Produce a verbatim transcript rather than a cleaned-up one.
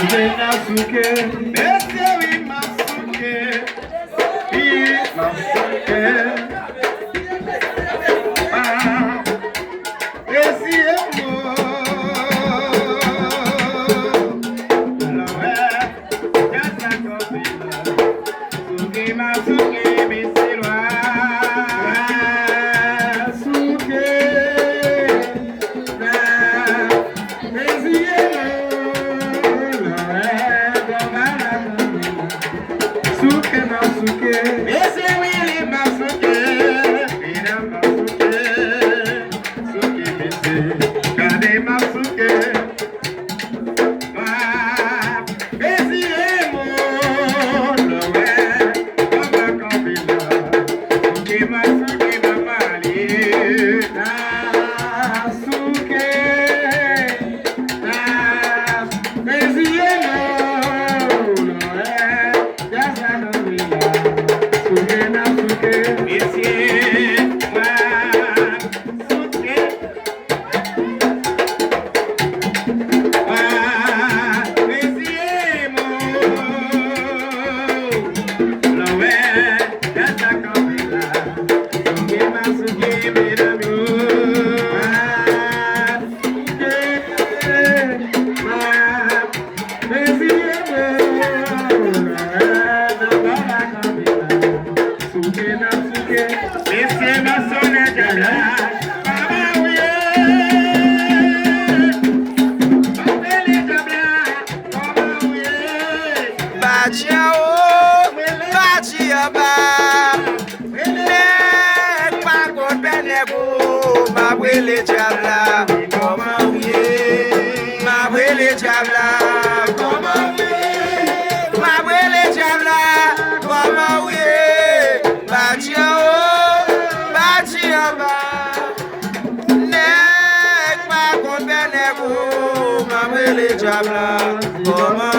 Se Masouke. Mesye wi, Masouke. Wi, Masouke. Ah, mesye mo. Lè w wè, djaz la kanpe la. Souke, Masouke, mesye lwa. Souke. Souke, Masouke. Mesye wi, li Masouke. Medam Masouke. Souke, mesye. Gade Masouke. Mesye mo, lè w wè, papa kanpe la. Souke, Masouke, papa li. Masouke. Mesye, mason nèg la, pa mawye. Pa rele dyab la, pa mawye. Badji anwo, badji anba. Nèg pa konn pè nèg ou, m ap rele dyab la, kòman ou ye? M ap rele dyab la, kòman ou ye? M ap rele dyab la, kòman ou ye? Badji anwo, badji anba. Nèg pa konn pè nèg ou, m ap rele dyab la, kòman